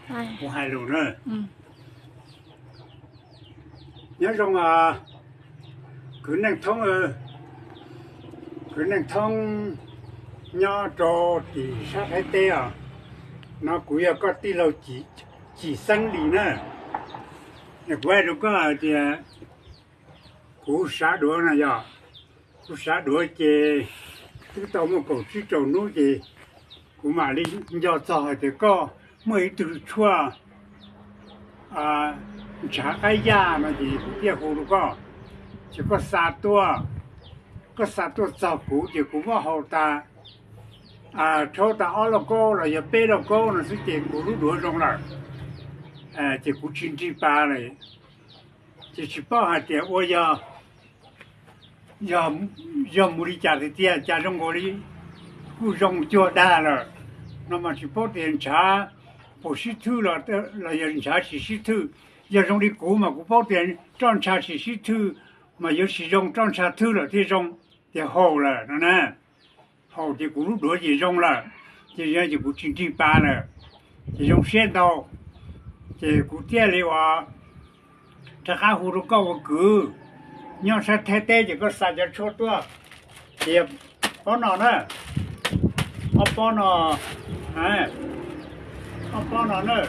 Kuv hais lus na. Nyob zoo, kwv Neej Thoob, kwv Neej Thoob nyob rau tim sab Thaib teb os. No kuv yog koj tij laug Cim Xeeb Lis na. Kuv hais rau koj hais tias kuv sav duav no yog, kuv sav duav ces twb tau muaj kaum tsib rau hnub ces kuv mam li nco txog hais tias koj muaj ib tug tshuaj ntshav qab yaj no ces kuv thiaj hu rau koj. Ces koj xa tuaj, koj xa tuaj txog kuv ces kuv muab haus tas, rhaub tas ob lauj kaub los yog peb lauj kaub no xwb ces kuv lub duav zoo lawm. Ces kuv tsis nrig pas lawm. Ces tsis paub hais tias ua yog, yog mus li cas tiag tiag, cas zoo nkaus li kuj zoo cuag dag lawm no mas tsis paub tias ntshav puas sib thwj los yog ntshav tsis sib thwj. Yog zoo li kuv mas kuv paub tias roj ntsha tsis sib thwj mas yuav tsis zoo, roj ntsha thwj lawm thiaj zoo, tias haus lawm no na. Haus ces kuv lub duav ces zoo lawm, ces yog ces kuv tsis nrig pas lawm, ces zoo siab ntau. Ces kuv thiaj li ua rov qab hu rau koj ua kwv nyob sab Thaib teb ces koj xa cov tshuaj tuaj. Ces pob no na, ob pob no, ob pob no na,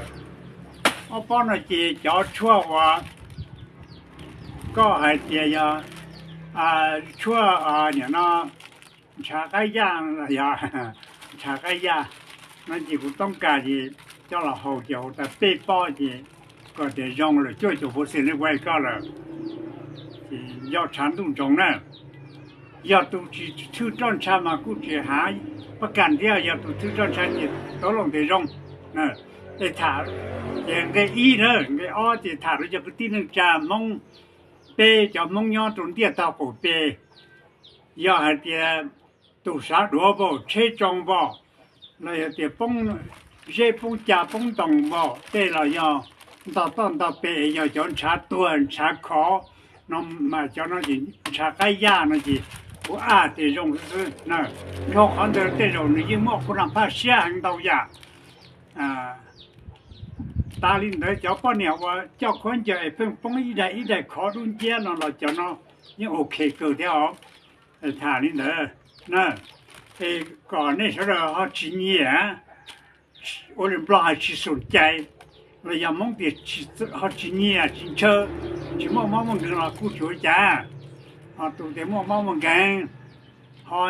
ob pob no ces cov tshuaj uas koj hais tias yog tshuaj, nim no ntshav qab yaj los yog ntshav qab yaj no ces kuv toob kas ces coj los haus ces haus tas peb pob ces kom tias zoo lawm cuaj caum percent ne, kuv hais koj lawm, ces yog tshav ntuj ntsoov na. Yog tus tsis thwj roj ntsha mas kuj tsis hav pab kas thiab, yog tus thwj roj ntsha ces tau loo tias zoo. Es tham, ces nqe ib na, nqe ob ces tham rau cov kwv tij neej tsa Hmoob, peb cov Hmoob nyob rau ntiaj tog qaum pes, yog hais tias tus sav duav npaum, tsheb tsoo npaum, los yog tias poob zeb poob ca poob ntoo npaum tej los yog ntog toj ntog pes, yog cov ntshav tuag ntshav khov no mas cov no ces ntshav qab yaj no ces kuv ab tias zoo xwb xwb na. Dhau qhov ntawd tej zaum nws yeej muaj qhuab naj phaj siab heev ntau yam. Tas li ntawd cov poj niam uas coj khaub ncaws es pheej poob ib daim ib daim khov dub nciab no los cov no yeej ok kawg thiab os. Tham li ntawd na, es kom nej sawv daws ho tsis nyiam, ua li Nplog hais tsis xum cai, los yog Hmoob tias ho tsis nyiam tsis ntshaw, tsis muaj mob muaj nkeeg los kuj tsis ua cas. Ho tus tias muaj mob muaj nkeeg, ho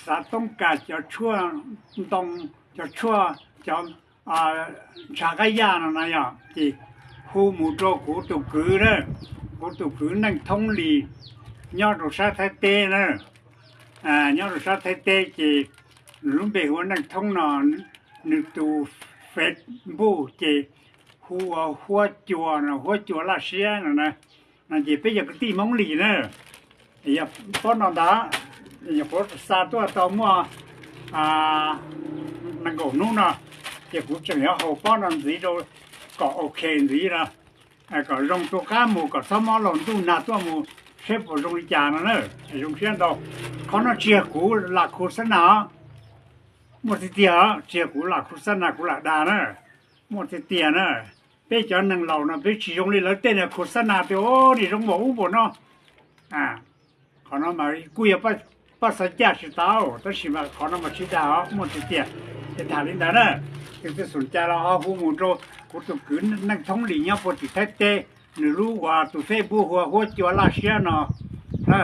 xav toob kas cov tshuaj ntoo, cov tshuaj, cov ntshav qab yaj no na yog ces hu mus rau kuv tus kwv na, kuv tus kwv Neej Thoob Lis nyob rau sab Thaib teb na. Nyob rau sab Thaib teb ces nws lub npe hu ua Neej Thoob no, nws tus Facebook ces hu ua Huab Cua no, Huab Cua Laj Siab no na. No ces peb yog kwv tij Hmoob Lis na. Yog pob no ntag, kuv xa tuaj tau muaj nees nkaum hnub no, ces kuv tseem yuav haus pob no ntxiv rau kom ok ntxiv no, kom zoo tu qab mus kom txhob mob laus ntuj nag tuaj mus saib puas zoo li cas no na. Zoo siab ntau. Qhov no tsis yog kuv lam khu xab nas, muaj tiag tiag, tsis yog kuv lam khu xab nas kuv lam dag na, muaj tiag tiag na. Peb cov neeg laus no peb tsis zoo li lawv tej no khu xab nas tias nim zoo npaum ub npaum no. Qhov no mas kuj yog paj xav caj tsis tau, tab sis mas qhov no mas sib dag os, muaj tiag tiag. Ces tham li ntawd na, tus twg xum cai los ho hu mus rau kuv tus kwv Neej Thoob Lis nyob puag tim Thaib teb, nws lub uas tus Facebook hu ua Huab Cua Laj Siab no na.